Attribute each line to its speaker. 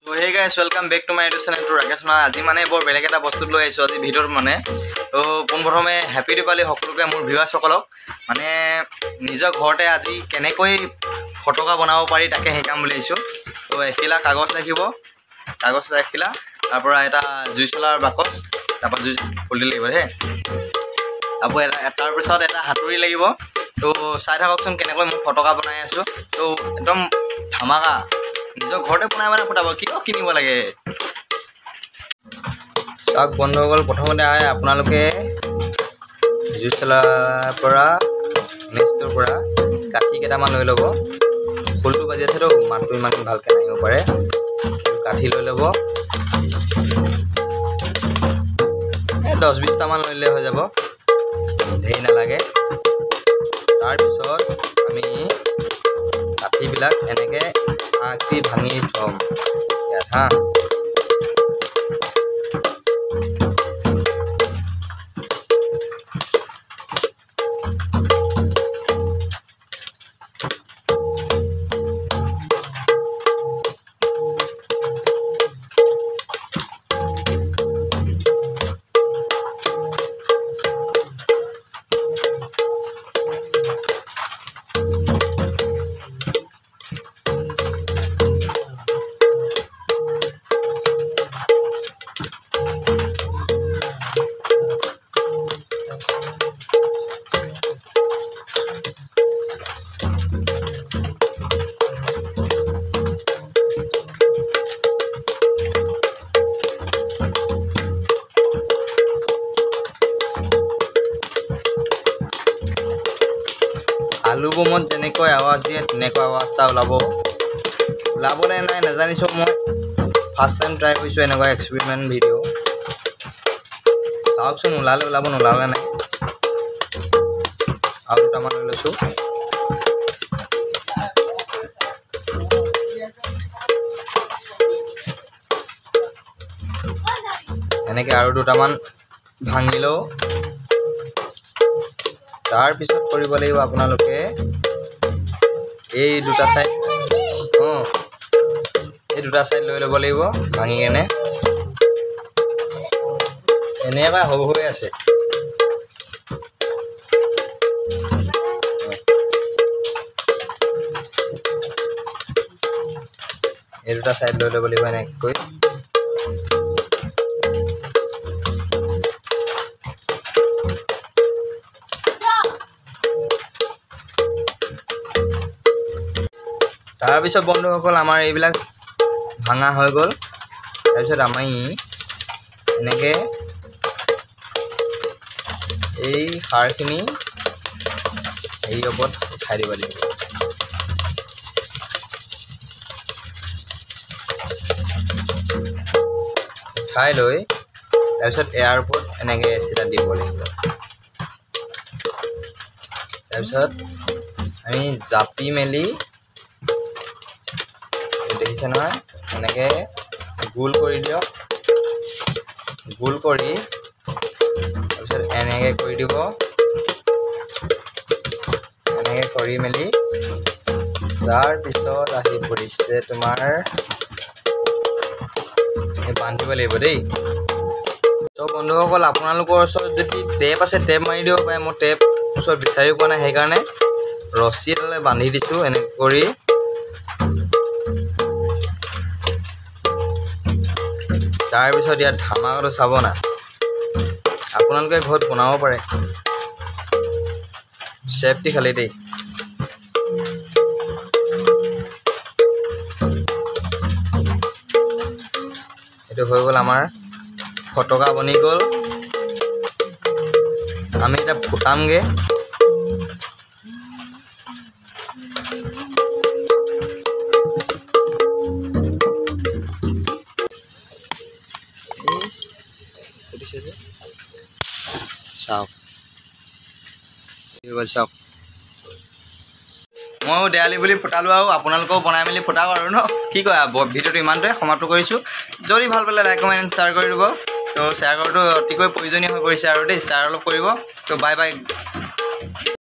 Speaker 1: তো hey guys, welcome back to my YouTube channel to Rakesh Sonowal. আজি মানে বৰ বেলেগ এটা বস্তুত লৈ আহিছোঁ আজি ভিডিঅ'ত মানে। তো পোনপ্ৰথমে হেপী দিৱালী সকলোকে, মোৰ ভিউৱাৰ্ছসকলক। মানে নিজৰ ঘৰতে আজি কেনেকৈ ফটকা বনাব পাৰি তাকে শিকাম বুলি আহিছোঁ। তো এখিলা কাগজ লাগিব, কাগজ এখিলা, তাৰপৰা এটা জুই চলাৰ বাকচ, তাৰপৰা জুই ফুলি লাগিব দেই, তাৰপৰা এটা, তাৰপিছত এটা হাতুৰি লাগিব। তো চাই থাককচোন কেনেকৈ মই ফটকা বনাই আছোঁ। তো একদম ধামাকা, নিজৰ ঘৰতে বনাই বনাই ফুটাব, কিয় কিনিব লাগে। চাওক বন্ধুসকল, প্ৰথমতে আপোনালোকে জুই চলাৰ পৰা মেচটোৰ পৰা কাঠি কেইটামান লৈ ল'ব। ফুলটো বাজি আছেতো, মাতটো ইমান ভালকৈ নাহিব পাৰে, কাঠি লৈ ল'ব। এই 10-20টামান লৈ ল'লে হৈ যাব, ধেৰ নালাগে। তাৰপিছত আমি কাঠিবিলাক এনেকৈ আগটি ভাঙি থ'ম ইয়াত। হা, আলু বোমত যেনেকৈ আৱাজ দিয়ে তেনেকুৱা আৱাজ এটা ওলাব, ওলাবনে নাই নাজানিছোঁ, মই ফাৰ্ষ্ট টাইম ট্ৰাই কৰিছোঁ এনেকুৱা এক্সপেৰিমেণ্ট ভিডিঅ'। চাওকচোন, ওলালে ওলাব, নোলালে নাই। আৰু দুটামান লৈ লৈছোঁ। এনেকৈ আৰু দুটামান ভাঙি লওঁ। তাৰপিছত কৰিব লাগিব আপোনালোকে এই দুটা ছাইড, অঁ এই দুটা ছাইড লৈ ল'ব লাগিব ভাঙি কেনে। এনেকুৱা সৰু হৈ আছে। এই দুটা ছাইড লৈ ল'ব লাগিব এনেকৈ। তাৰপিছত বন্ধুসকল আমাৰ এইবিলাক ভাঙা হৈ গ'ল। তাৰপিছত আমি এনেকৈ এই সাৰখিনি হেৰি ওপৰত উঠাই দিব লাগিব। উঠাই লৈ তাৰপিছত ইয়াৰ ওপৰত এনেকৈ এচিটা দিব লাগিব। তাৰপিছত আমি জাপি মেলি, দেখিছে নহয়, এনেকৈ গোল কৰি দিয়ক। গোল কৰি তাৰপিছত এনেকৈ কৰি দিব, এনেকৈ কৰি মেলি তাৰপিছত আহি পৰিছে তোমাৰ বান্ধিব লাগিব দেই। ত' বন্ধুসকল, আপোনালোকৰ ওচৰত যদি টেপ আছে টেপ মাৰি দিব পাৰে। মই টেপ ওচৰত বিচাৰিও পোৱা নাই, সেইকাৰণে ৰছী এডালে বান্ধি দিছোঁ এনেকৈ কৰি। তাৰপিছত ইয়াত ধামাকাটো চাব না, আপোনালোকে ঘৰত বনাব পাৰে, চেফটি খালি দেই। এইটো হৈ গ'ল, আমাৰ ফটকা বনি গ'ল। আমি এতিয়া ফুটামগৈ। চাওক, চাওক, ময়ো দেৱালী বুলি ফুটালোঁ আৰু আপোনালোকেও বনাই মেলি ফুটাওক আৰু ন কি কয়। ভিডিঅ'টো ইমানটোৱে সমাপ্ত কৰিছোঁ। যদি ভাল পালে লাইক, কমেণ্ট, শ্বেয়াৰ কৰি দিব। তো শ্বেয়াৰ কৰাটো অতিকৈ প্ৰয়োজনীয় হৈ পৰিছে আৰু দেই, শ্বেয়াৰ অলপ কৰিব। তো বাই বাই।